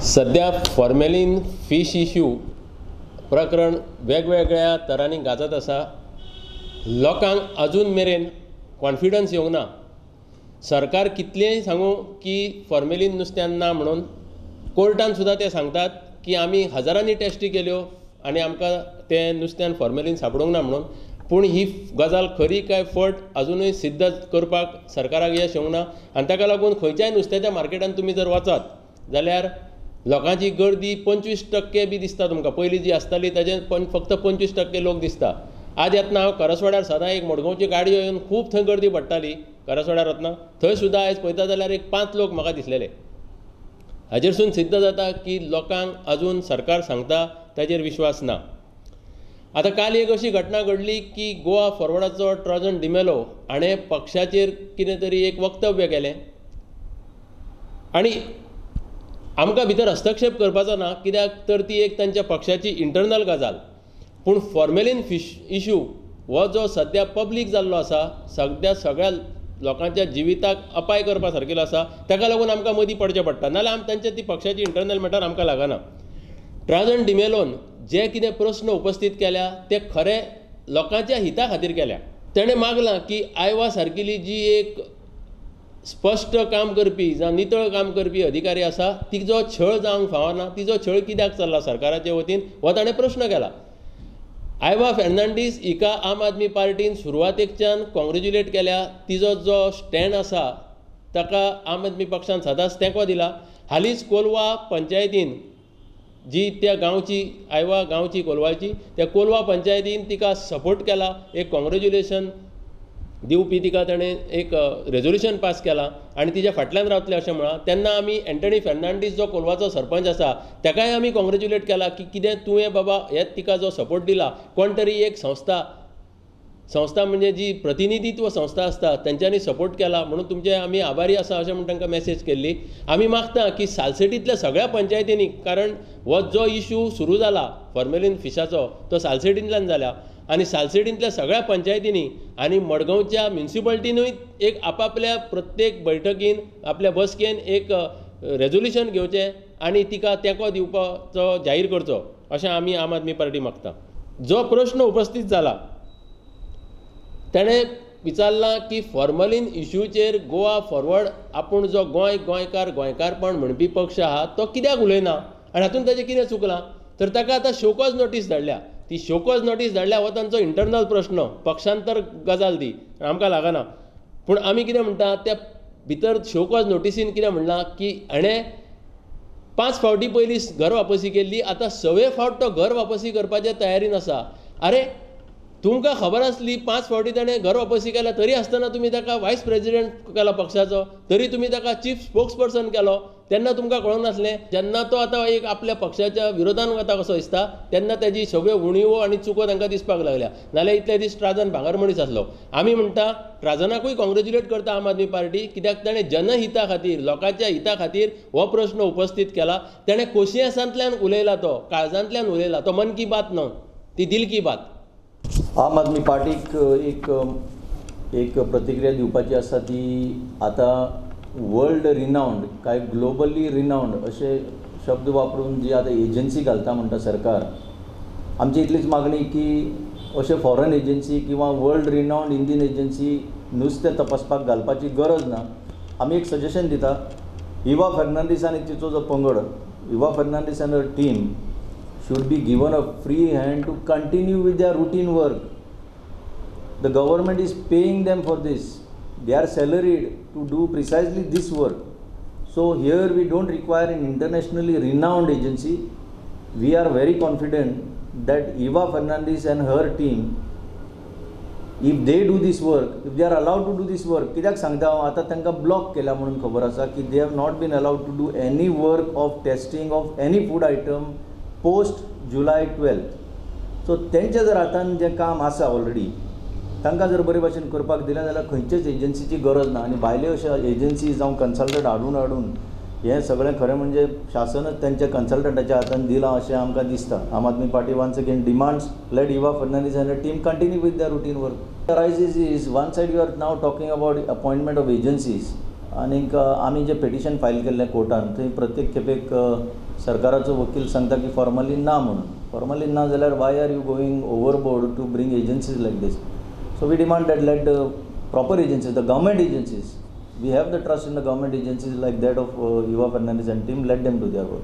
सध्या formalin fish issue प्रकरण वेगवेगळ्या तरांनी गाजत आसा. लोकांक अजून मेरेन कॉन्फिडन्स येवंक ना. सरकार कितलेंय सांगूं की फॉर्मेलीन नुस्त्यांत ना म्हणून, कोर्टान सुद्दां ते सांगतात की आमी हजारांनी टॅस्टी केल्यो आनी आमकां तें नुस्त्यांत फॉर्मेलीन सांपडूंक ना म्हणून. पूण ही गजाल खरी काय फट अजुनूय सिद्ध करपाक सरकाराक यश येवंक ना आनी ताका लागून खंयच्याय नुस्त्याच्या मार्केटांत तुमी जर वचत जाल्यार लोकांची गर्दी 25% बी दिसता तुमकां. पयलीं जी आसताली ताजे फक्त 25% लोक दिसता. आज येतना हांव करसवाड्यार सदां एक मडगांवची गाडी येवन खूब थंय गर्दी पडटाली करसवाड्यार वतना, थंय सुद्दां आयज पळयता जाल्यार एक 5 लोक म्हाका दिसलेले. हाजेरसून सिद्ध जाता की लोकांक अजून सरकार सांगता ताजेर विश्वास ना. आतां काल एक अशी घटना घडली की गोवा फॉरवर्डाचो ट्रोजन डिमेलो हाणें पक्षाचेर कितें तरी एक वक्तव्य केलें आनी आमकां भितर हस्तक्षेप करपाचो ना, कित्याक तर ती एक तांच्या पक्षाची इंटरनल गजाल. पूण फॉर्मेलीन फिश इशू हो जो सद्या पब्लीक जाल्लो आसा, सद्या सगळ्या लोकांच्या जिविताक अपाय करपा सारकेलो आसा, ताका लागून आमकां मदीं पडचें पडटा, नाजाल्यार आम तांच्या ती पक्षाची इंटरनल मॅटर आमकां लागना. ट्राजन डिमेलोन जे कितें प्रस्न उपस्थीत केल्या ते खरे लोकांच्या हिता खातीर केल्या. तेणें मागलां की आयवा सारकिली जी एक स्पश्ट काम करपी जावं नितळ काम करपी अधिकारी आसा तिजो छळ जावंक फावना, तिजो छळ कित्याक चल्ला सरकाराचे वतीन हो ताणें प्रस्न केला. आयवा फेर्नांडीस हिका आम आदमी पार्टीन सुरवातेकच्यान कॉंग्रेच्युलेट केल्या, तिजो जो स्टँड आसा ताका आम आदमी पक्षान सदांच तेंको दिला. हालींच कोलवा पंचायतीन जी त्या गांवची आयवा गांवची कोलवाची त्या कोलवा पंचायतीन तिका सपोर्ट केला, एक कॉंग्रेच्युलेशन दिवपी तिका ताणें एक रेजोल्युशन पास केलां आनी तिच्या फाटल्यान रावतले अशें म्हळां. तेन्ना आमी एंटनी फेर्नांडीस जो कोलवाचो सरपंच आसा ताकाय आमी कॉंग्रेच्युलेट केला की कितें तुवें बाबा हे तिका जो सपोर्ट दिला. कोण तरी एक संस्था संस्था म्हणजे जी प्रतिनिधित्व संस्था आसता तेंच्यांनी सपोर्ट केला म्हणून तुमचे आमी आभारी आसा अशें म्हूण तांकां मॅसेज केल्ली. आमी मागता की सालसेटींतल्या सगळ्या पंचायतींनी, कारण हो जो इशू सुरू जाला फॉर्मेलीन फिशाचो तो सालसेटींतल्यान जाला आनी सालसेटींतल्या सगळ्या पंचायतींनी आनी मडगांवच्या म्युनिसिपालिटीनूय एक आपापल्या प्रत्येक बैठकीन आपल्या बसकेन एक रेजोल्युशन घेवचें आनी तिका तेंको दिवपाचो जाहीर करचो अशें आमी आम आदमी पार्टी मागता. जो प्रश्न उपस्थीत जाला तेणें विचारलां की फॉर्मलीन इशूचेर गोवा फॉरवर्ड आपूण जो गोंय गोंयकार गोंयकारपण म्हणपी पक्ष आहा तो कित्याक उलयना आनी हातूंत ताचें कितें चुकलां, तर ताका आतां शोकॉज नोटीस धाडल्या. ती शोकॉज नोटीस धाडल्या हो तांचो इंटरनल प्रश्न, पक्षांतर गजाल ती आमकां लागना. पूण आमी कितें म्हणटा त्या भितर शोकॉज नोटीसीन कितें म्हणलां की हाणें 5 फावटी पयलीं घर वापसी केल्ली, आतां 6वे फावट तो घर वापसी करपाचे तयारीन आसा. अरे तुमकां खबर आसली 5 फावटी ताणें घर वापसी केल्या तरी आसतना तुमी ताका वायस प्रेजिडेंट केला पक्षाचो, तरी तुमी ताका चीफ स्पोक्स पर्सन केलो, तेन्ना तुमकां कळोंक नासलें. जेन्ना तो आतां एक आपल्या पक्षाच्या विरोधान वता कसो दिसता तेन्ना ताजी सगळ्यो उणिवो आनी चुको तांकां दिसपाक लागल्या. नाल्यार इतले दीस ट्राजन भांगर मनीस आसलो. आमी म्हणटा ट्राजनाकूय कॉंग्रेच्युलेट करता आम आदमी पार्टी, कित्याक ताणें जनहिता खातीर लोकांच्या हिता खातीर हो प्रश्न उपस्थीत केला. ताणें कोशियेसांतल्यान उलयला, तो काळजांतल्यान उलयला, तो मन की बात न्हू, ती दिल की बात. आम आदमी पार्टीक एक एक प्रतिक्रिया दिवपाची आसा ती आतां वर्ल्ड रिनावंड काय ग्लोबली रिनावंड अशे शब्द वापरून जी आतां एजन्सी घालता म्हणटा सरकार, आमची इतलीच मागणी की अशे फॉरन एजन्सी किंवा वर्ल्ड रिनावंड इंडियन एजन्सी नुस्तें तपासपाक घालपाची गरज ना. आमी एक सजेशन दिता, इवा फेर्नांडीस आनी तिचो जो पंगड, Eva Fernandes and her team should be given a free hand to continue with their routine work. The government is paying them for this. They are salaried to do precisely this work. So here we don't require an internationally renowned agency. We are very confident that Eva Fernandes and her team, if they do this work, if they are allowed to do this work, कित्याक सांगता हांव आतां तांकां block केला म्हणून खबर आसा की they have not been allowed to do any work of testing of any food item post July 12. So तेंच्या जर हातान जें काम आसा ऑलरेडी तांकां जर बरे भाशेन करपाक दिलें जाल्यार खंयचेच एजन्सीची गरज ना. आनी भायल्यो अश्यो एजन्सी जावं कन्सल्टंट हाडून हाडून हें सगळें खरें म्हणजे शासनच तेंच्या कन्सल्टंटाच्या हातान दिलां अशें आमकां दिसता. Aam Aadmi Party once again demands let Eva Fernandes and a team continue with their routine work. Arises is one side you are now talking about appointment of agencies आनीक आमी जें पिटिशन फायल केल्लें कोर्टान थंय प्रत्येक खेपेक सरकाराचो वकील सांगता की फॉर्मलीन ना म्हणून. फॉर्मलीन ना जाल्यार why are you going overboard to bring agencies like this? So we demand that let the proper agencies, the government agencies, we have the trust in the government agencies like that of Eva Fernandes and team, let them do their work.